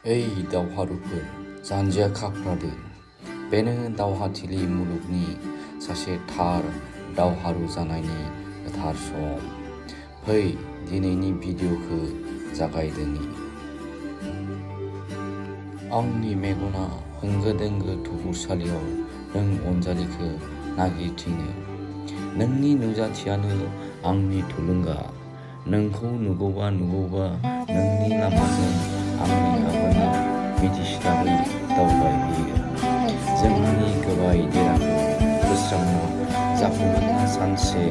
ओइ दावहारुफोर, जानजिया खाफ्रादो। बेनो दावहाथिलि मुलुगनि सासे थार दावहारु जानायनि गोथार सम। फै दिनैनि भिडिअ'खौ जागायदोनि। आंनि मेगना होंगो दोंगो थुबुरसालियाव नों अनजालिखौ नागिरथिङो। नोंनि नुजाथियानो आंनि थुलुंगा। नोंखौ नुगौबा नोंनि लामाजों आंनि आगाना मिथिस्लाबै दावबायहैयो। जोंहानि गोबाय देराखौ फोस्रांना जाफुंगोन सानसे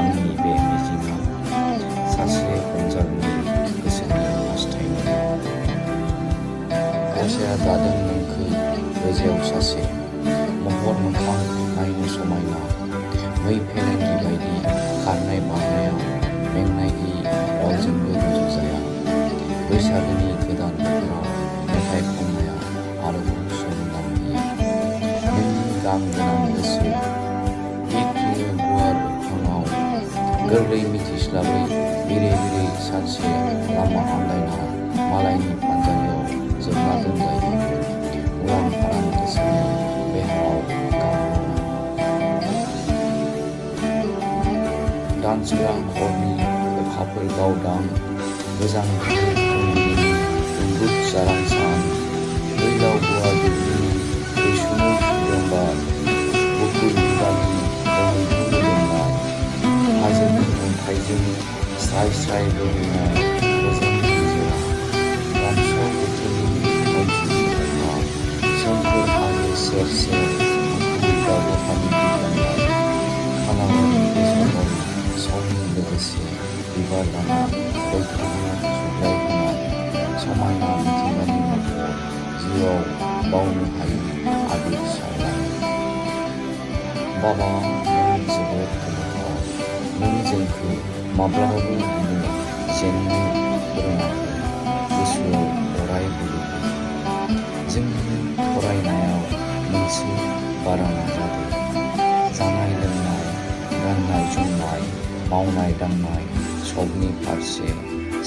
आंनि बे मिजिंआ। सासे अनजालुनि गोसोनि हास्थायनाय। गसाइया दादों नोंखौ गोजौआव सासे महर मोखां नायनो समायना। मै फेलेंगि बायदि खारनाय बारनायाव मेंनायनि अनजोंबो रुजुजाया। बैसागोनि गोदान बोथोराव मेथाइ खननाया आरोबाव सोमोनांहोयो। नोंनि गां गोनां गोसो बिरग्लियो गुवार अख्राङाव। गोरलै मिथिस्लाबै बिरै बिरै सानसे लामा आन्दायना मालायनि फानजारियाव जोबना दोनजायो। उरां फारां गोसोनि बेहायाव गावना। दानसोरां हरनि अखाफोर गावदां गोजां बोथोर फुंबिलिनि दुंब्रुद जारां सान। दैलाव गुवार दुब्लिनि रैसुमै सुदेम बार। बुकुल बिखानि दोमैलु मोदोमनाय। हाजोनि अन्थाइजों स्राय स्राय बोहैनाय गोजोन निजोरा। रानस्राव बोथोरनि अनसुलि अखा। सोमखोर हाजो सेर सेर मुखुब दावगाफानि बिरलांनाय। खालाबारि बेसरबारि समनि लोगोसे बिबार लाना बयखौबो सुग्लायहोनाय समायना मिथिंगानि महर। जिउआव बावनो हायै आबेग सारनाय। बाबा, नों जोबोद गोमोथाव। नों जोंखौ माब्लाबाबो गिनो जेननो फोरोङाखै। गोसोआव अराय बोलो हो। जोंनि फरायनायाव नोंसो बारा नाजादो। जानाय लोंनाय, गाननाय जोमनाय, मावनाय दांनाय सबनि फारसे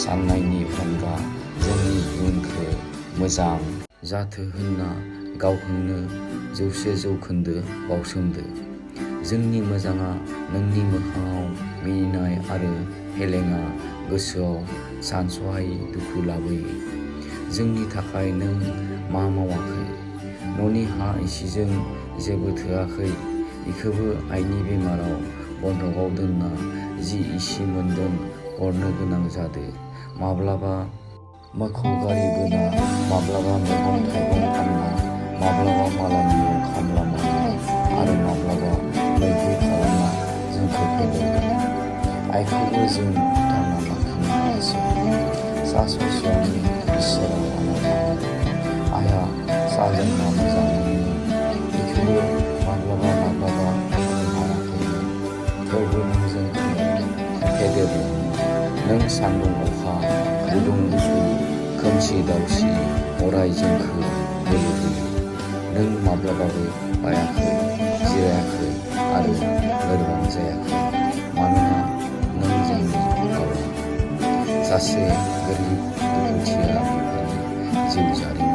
साननायनि अनगा जोंनि इयुनखौ मोजां जाथो होनना गावखौनो 100% बावसोमदो। जोंनि मोजाङा नोंनि मोखाङाव मिनिनाय आरो फेलेंआ गोसोआव सानस'हायि दुखु लाबोयो। जोंनि थाखाय नों मा मावाखै? न'नि हा इसेजों जेबो थोआखै। इखोबो आइनि बेमाराव बन्दकआव दोनना जि इसे मोनदों हरनो गोनां जादो। माब्लाबा मोखौ गारि बोना, माब्लाबा मैगं थाइगं फानना, माब्लाबा मालायनियाव खामला मावना आरो माब्लाबा मैहुर खालामना जोंखौ फेदेरदों। आइखौबो जों फोथांना लाखिनो हायासै। सा ससेयावनो इसोरा लाना थाङो। आइया सा लोंना मोजां मोनोमोन। इखौबो माब्लाबा होनो हायाखैमोन। थेवबो नों जोंखौ फेदेरदों। नों सान्दुं अखा, गुदुं गुसु, खोमसि दावसि अराय जोंखौ बोलो होयो। नों माब्लाबाबो बायाखै, जिरायाखै आरो लोरबां जायाखै। मानोना नों जोंनि गावना। सासे गोरिब दुखुथिया बिफानि जिउ जारिमिन।